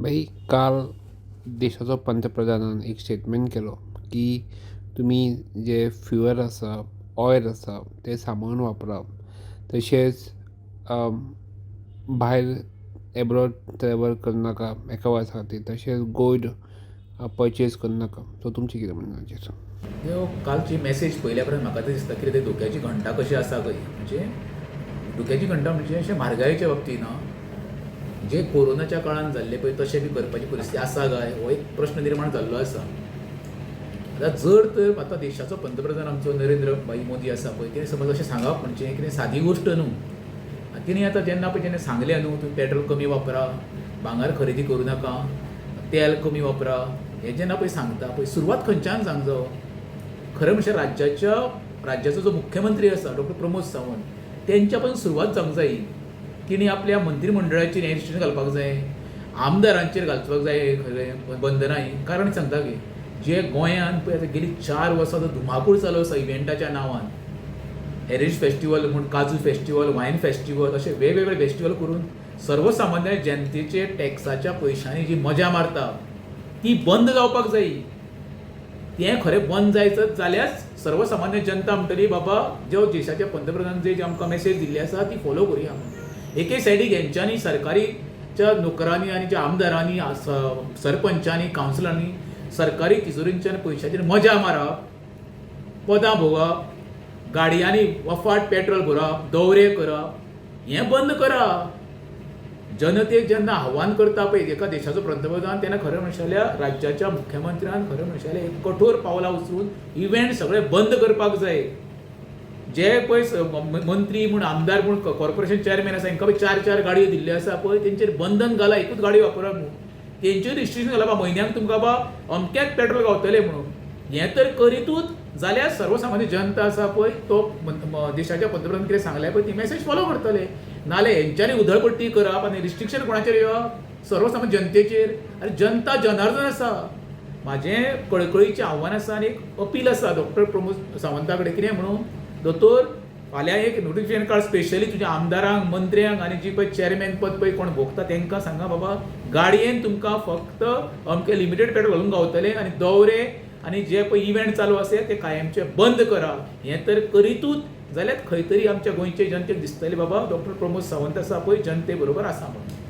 भाई काल देशाचो पंतप्रधानान एक स्टेटमेंट केलो की तुमी जे फ्युअल आसा, ऑयल आसा तें सांबाळून वापरा. तशेंच भायर एब्रोड ट्रॅवल करनाका एका वर्सा खातीर. तशेंच गोल्ड पर्चेज करनाका. सो तुमचें कितें म्हणणें हाचेर? त्यो कालची मॅसेज पळयल्या उपरांत म्हाका तरी दिसता कितें तें धोक्याची घंटा कशी आसा खंय. म्हणजे धोक्याची घंटा म्हणजे अशें म्हारगायेच्या बाबतींत आं, जे कोरोनाच्या काळान जाल्लें पळय तशें बी करपाची परिस्थिती आसा काय हो एक प्रश्न निर्माण जाल्लो आसा. आतां जर तर आतां देशाचो पंतप्रधान आमचो नरेंद्र भाई मोदी आसा पळय, तिणें समज अशें सांगप म्हणजे कितें सादी गोश्ट न्हू. आनी तिणें आतां जेन्ना पळय जेन्ना सांगलें न्हू तुमी पेट्रोल कमी वापरा, भांगर खरेदी करूं नाका, तेल कमी वापरा, हें जेन्ना पळय सांगता पळय सुरवात खंयच्यान सांग जावो. खरें म्हणजे राज्याच्या राज्याचो जो मुख्यमंत्री आसा डॉक्टर प्रमोद सावंत तेंच्या पासून सुरवात जावंक जाय. तिणें आपल्या मंत्रीमंडळाचेर हें रिस्ट्रिक्शन घालपाक जाय, आमदारांचेर घालपाक जाय खरें बंधनां हीं. कारण सांगता की जे गोंयांत पळय आतां गेली 4 वर्सां जो धुमाकूळ चालू आसा इव्हेंटाच्या नांवान, हेरिटेज फेस्टिवल म्हूण, काजू फेस्टिवल, वायन फेस्टिवल, अशे वेगवेगळे फेस्टिवल करून सर्वसामान्य जनतेचे टॅक्साच्या पयशांनी जी मजा मारता ती बंद जावपाक जाय. तें खरें बंद जायत जाल्यार सर्वसामान्य जनता म्हणटली बाबा ज्यो देशाचे पंतप्रधान जे आमकां मॅसेज दिल्ली आसा ती फॉलो करुया म्हूण. एके सायडीक हेंच्यांनी सरकारीच्या नोकरांनी आनी ज्या आमदारांनी, सरपंचांनी, कावन्सिलरांनी सरकारी तिजोरींच्यान पयशांचेर मजा मारप, पदां भोगप, गाडयांनी वफाट पेट्रोल भरप, दौरे करप, हें बंद करा. जनतेक जेन्ना आव्हान करता पळय एका देशाचो पंतप्रधान तेन्ना खरें म्हणशात जाल्यार राज्याच्या मुख्यमंत्र्यान खरें म्हणशात जाल्यार एक कठोर पावलां उचलून इव्हेंट सगळे बंद करपाक जाय. जे पळय मंत्री म्हूण, आमदार म्हूण, कॉर्पोरेशन चेअरमॅन आसा हेंकां पळय 4-4 गाडयो दिल्ल्यो आसा पळय तेंचेर बंधन घाला, एकूच गाडी वापरात म्हूण. तेंचेर रिस्ट्रिक्शन घाला बा म्हयन्याक तुमकां बा अमकेंच पेट्रोल गावतलें म्हणून. हें तर करितूच जाल्यार सर्वसामान्य जनता आसा पळय तो देशाच्या पंतप्रधान कितें सांगलें पळय ती मॅसेज फॉलो करतले. नाल्यार हेंच्यांनी उधळपट्टी करप आनी रिस्ट्रिक्शन कोणाचेर येवप, सर्वसामान्य जनतेचेर. आनी जनता जनार्दन आसा. म्हाजें कळकळीचें आव्हान आसा आनी एक अपील आसा डॉक्टर प्रमोद सावंता कडेन कितें म्हणून, दोतोर फाल्यां एक नोटिफिकेशन काड स्पेशली तुज्या आमदारांक, मंत्र्यांक आनी जी पळय चेअरमॅन पद पळय कोण भोगता तेंकां सांगा बाबा गाडयेन तुमकां फक्त अमकें लिमिटेड पेट्रोल घालूंक गावतलें आनी दौरे आनी जे पळय इव्हेंट चालू आसा ते कायमचे बंद करा. हें तर करितूच जाल्यार खंय तरी आमच्या गोंयचे जनतेक दिसतलें बाबा डॉक्टर प्रमोद सावंत आसा पळय जनते बरोबर आसा म्हणून.